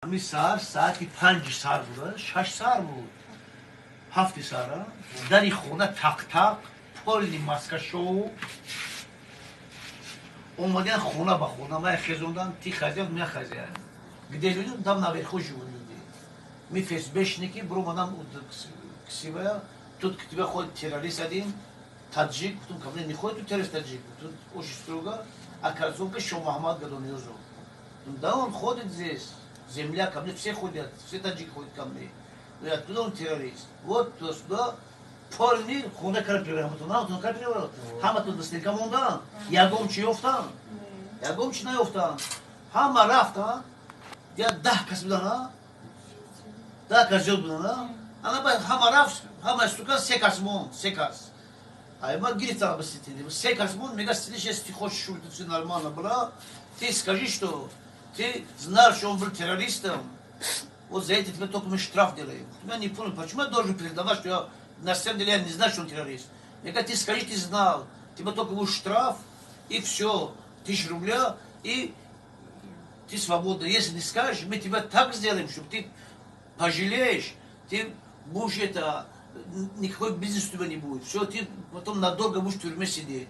Hami saati 5 sar بود 6 sar بود 7 sara dari xona tak پلی ماسکا شو اومدن خونه با خونه ما خزوندن تی خزیان می خزیان گده بودیم دم نویر خوش بودیم می فیس بشنیکی برو منم کسیبا тут к тебе ходит террорист один таджик потом ко мне не ходит тут террорист таджик тут очень строго а оказывается что Мухаммад Гадоньозу да он ходит здесь земля ко мне все ходят все таджик ходят ко мне и оттуда он террорист вот то сюда полный хуна карпира он карпира хама тут достигам ондан ягомчи ёфтан ягомчи наёфтан хама рафтан я дах кас будана дах кас жод будана она ба хама рафт хама стукан секасмон секас а ма гирит там сидит секасмон мега сидишь если хочешь что-то все нормально было ты скажи что ты знаешь что он был террористом вот за это тебе только мы штраф делаем я не понял почему я должен передавать что я на самом деле я не знаю, что он террорист. Я говорю, ты скажи, ты знал. Тебе только будет штраф, и все. 1000 рублей, и ты свободна. Если не скажешь, мы тебя так сделаем, чтобы ты пожалеешь. Ты будешь это... Никакой бизнес у тебя не будет. Все, ты потом надолго будешь в тюрьме сидеть.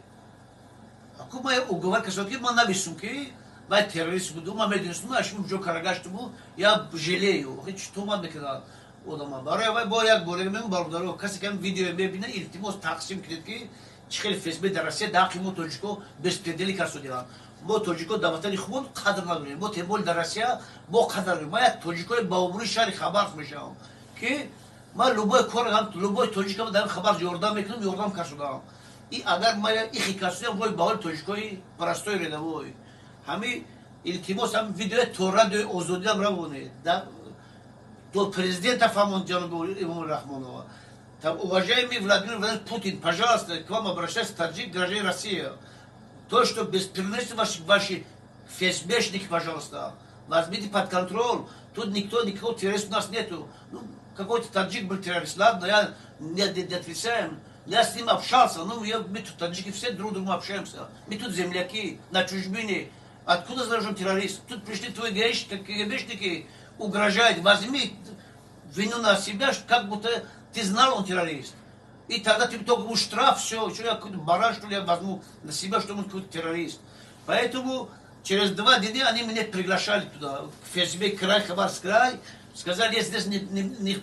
А как моя уговорка, что ты мана висунки, бай террорист буду, мама медицину, а что Джо Карагаш тобу, я жалею. Что мама сказала? Odama baraya boyak boremen bardaro kasi kem video bebine iltimos taksim kredki çıkıl Facebook derse daqi motojiko bespedeli kasodilan motojiko davatani khmon qadr naduri mo tebol derse bo qadr ma tojiko baumuri shari khabar misham ki ma luboy korgan luboy tojiko da khabar yordam eklim yordam kasodam и agar ma ikhi kasodam boy baul tojiko prostoy redavoy hami iltimos ham video tora de ozodam ravone da до президента Фамонтянова Имама Рахмонова. Там, уважаемый Владимир Владимирович Путин, пожалуйста, к вам обращаюсь, таджик, граждане России. То, что беспримерности ваши ФСБшники, пожалуйста, возьмите под контроль. Тут никакого террориста у нас нету. Ну, какой-то таджик был террорист, ладно, я не отрицаем. Я с ним общался, ну, мы тут таджики все друг другу общаемся. Мы тут земляки, на чужбине. Откуда знаешь, он террорист? Тут пришли твои ГБшники, угрожает, возьми вину на себя, как будто ты знал, он террорист. И тогда ты только будешь штраф, все, что я какой-то баран, что ли, я возьму на себя, что он какой-то террорист. Поэтому через 2 дня они меня приглашали туда, в ФСБ край, Хабаровский край, сказали, если здесь не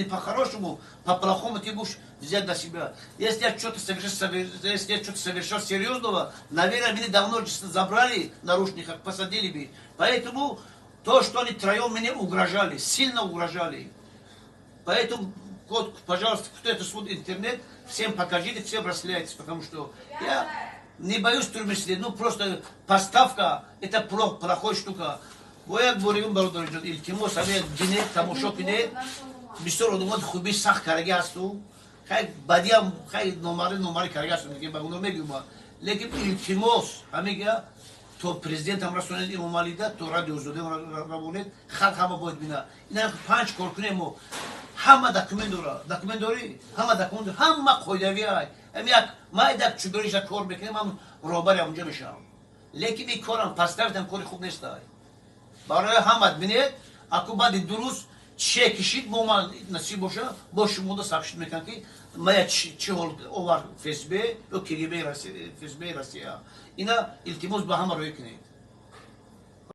по-хорошему, по-плохому ты будешь взять на себя. Если я что-то совершал серьезного, наверное, меня давно забрали в наручниках, посадили бы. Поэтому то, что они троем мне угрожали, сильно угрожали. Поэтому, вот, пожалуйста, кто это смотрит интернет, всем покажите, всем расследуйтесь, потому что я не боюсь тюрьмы сидеть, ну просто поставка, это плохая штука. Бояк борим балдорджон, или тимо саме дине, тамошок не, бистор одумад хуби сах карагасту, хай бадиам, хай номари карагасту, не багуно мегума, лекин или тимос, амига, то президент амрасонет имамалида, то радиозодем рамонет, хама будет бина. Ина 5 коркунемо, хама документори, хама койдавиай. Амиак майдак чубериша кор бекнем, ам робари амунҷа мешавам. Лекин ин корам паставитам кори хуб нестай. برای همت بینید اکو بعد درست چه کشید با من نصیب باشه با شما دو سابشت میکنم که ما چه حال اوور فیسبوک یا کلیبه راسیه اینا التماس با هم روی کنید